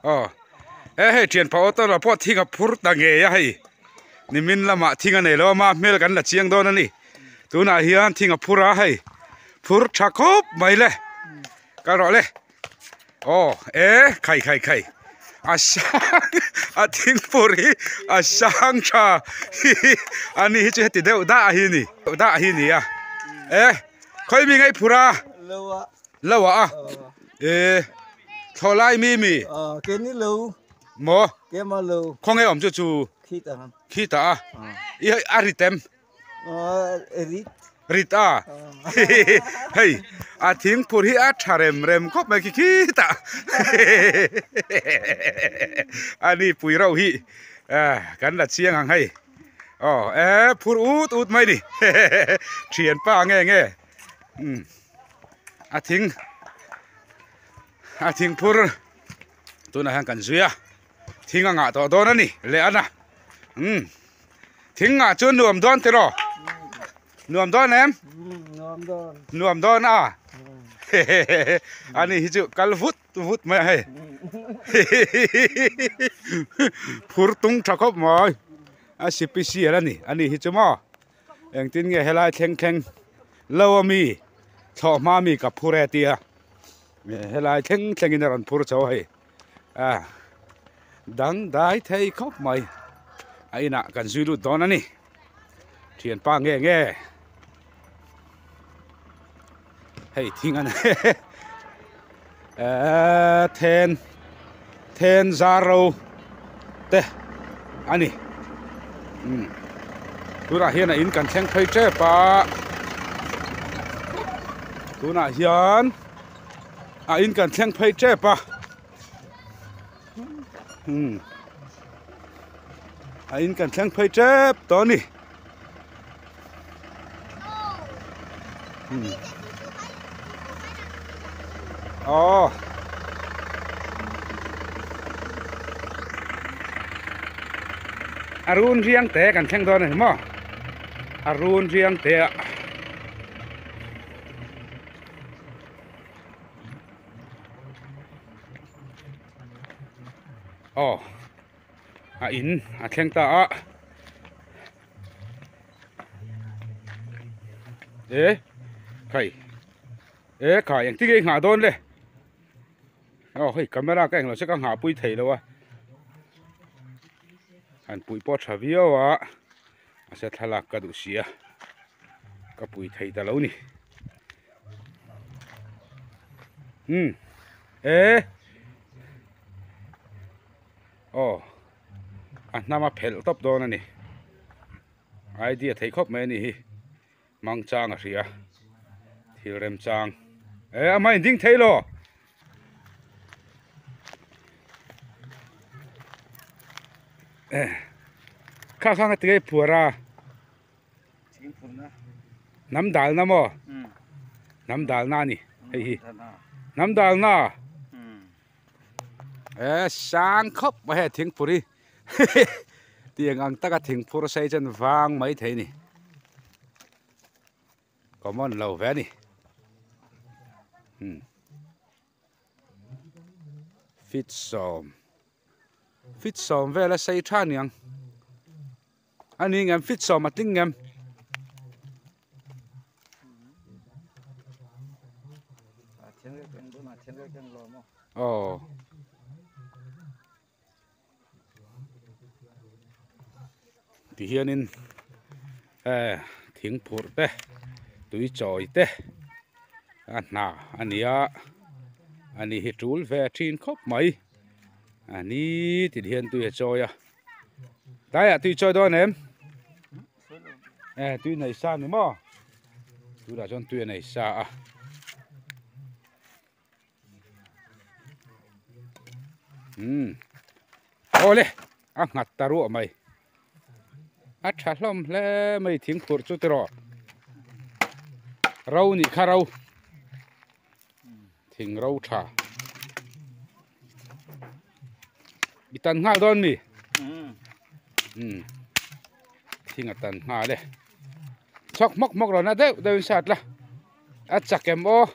Aw e hei thian pa auto lah pawh thing a phur ta ngei a hei nimin lamah thing a nei lo a mah hmel kan la chiang dawn a ni tunah hian thing a phur a hei phur tha khawp mai le kal rawh le aw e khai khai khai a sang a thing phur hi a sang tha hi a ni hi chu heti deuh dah hi a ni dah hi a ni a e khawi mi ngaih phur a lo ah a e thlawh lai mi mi ke ni lo maw ke ma lo khawnge awm chu chu khi ta khi ta a i a rit em rit rit a hei a thing phur hi a tha rem rem khawp mai khi khi ta ani pui reuh hi kan la chiang ang hei aw e phur ut ut mai ni thianpa nge nge umm a thing a thing phur tunah hian kan zui a thing a ngah tawh dawn a ni leh a na umm thing ngah chu nuam dawn tiraw nuam dawn em nuam dawn a ani hi chu kal vut vut mai a hei phur tung tha khawp mai a sipisial a ni ani hi chu maw. Engtin nge helai thleng thleng lo a mi thlawh hma mi ka phur e tia helai thleng thleng in a rawn phur chho hei a dang dai thei khawp mai a inah kan zui lut dawn a ni thianpa nge nge hei thing a eee then then zar ro te a ni umm tunah hian a in kan thleng phei tep a tunah hian a in kan thleng phei tep a umm a in kan thleng phei tep tawh a ni. Aw a run riang te kan thleng dawn a ni maw a run riang te ah aw a in a thleng ta a. E khai e khai engtin nge i nghah dawn le aw hei camera ka englo che ka nghah pui thei lo a han puih pawh a tha viau a mahse thlalak ka duh si a ka pui thei ta lo ni umm e aw. A hnam a phelh tawp dawn a ni idea theih khawp mai a ni hi mang chang a hria thil rem chang e a hma in ding thei lo e kha kha nga tingei phuar a hnam dal na maw hnam dal na a ni hei hi hnam dal na. E sang khawp mai hei thingphur hi tiang ang taka thingphur sei chuan vang mai thei a ni common lo ve a ni umm feet sawm feet sawm vel a sei tha aniang a ni ngem feet sawm a tling ngem. Aw. Ti hianin eh thing phurh te tui chawi te a hna a ni a a ni hi tul ve thin khawp mai a ni ti hian tui a chawi a tlaiah tui chawi dawn em. Eh tui nei sa ni maw tunah chuan tui a nei sa a umm awle a nghat ta ruah mai a tha hlawm hle mai thing phurh chu tiraw ro nih kha ro thing ro tha i tan nghal dawn mi umm thing a tan nghal e chhawk hmawk hmawk rawn a deuh deuh in sat la a chak em aw.